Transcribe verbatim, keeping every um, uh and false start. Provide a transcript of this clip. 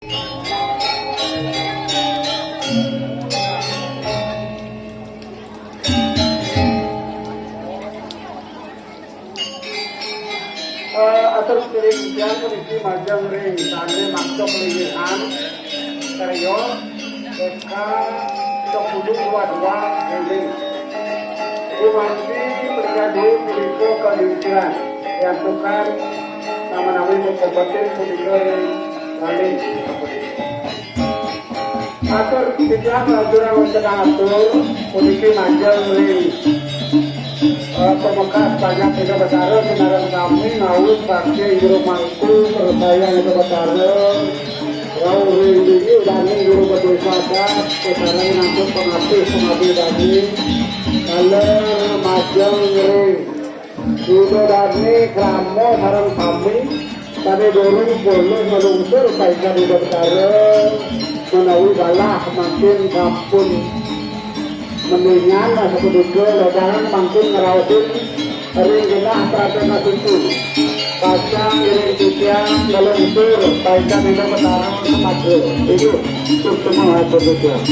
Eh, atur siring titiang puniki majeng ring sané maksa paliwihan karya K K sepuluh dua dua, éling. Gumanti priyadi punika kaliwutan, yantukan nama-nami kabupaten punika ring Bali. Atur titiang lanturang wénten atur puniki majeng ring, eh, pamekas panjak Ida Betara sinareng sami ngawit bakti juru mangku persayan Ida Betara rauh ring dini dané juru badésa adat, sareng nangkut pangapih pangabdi dané, taler majeng ring Ida dané krama sareng sami, sané durung pulih nglungsur paindikan Ida Betara, menawi galah mangkin sampun mendingan, nah, sapunika ledangan mangkin ngrauhin ring genah pradana suci. Pacang ngiring titiang nglungsur paindikan Ida Betara sumangga. Inggih, suksma atur titiang.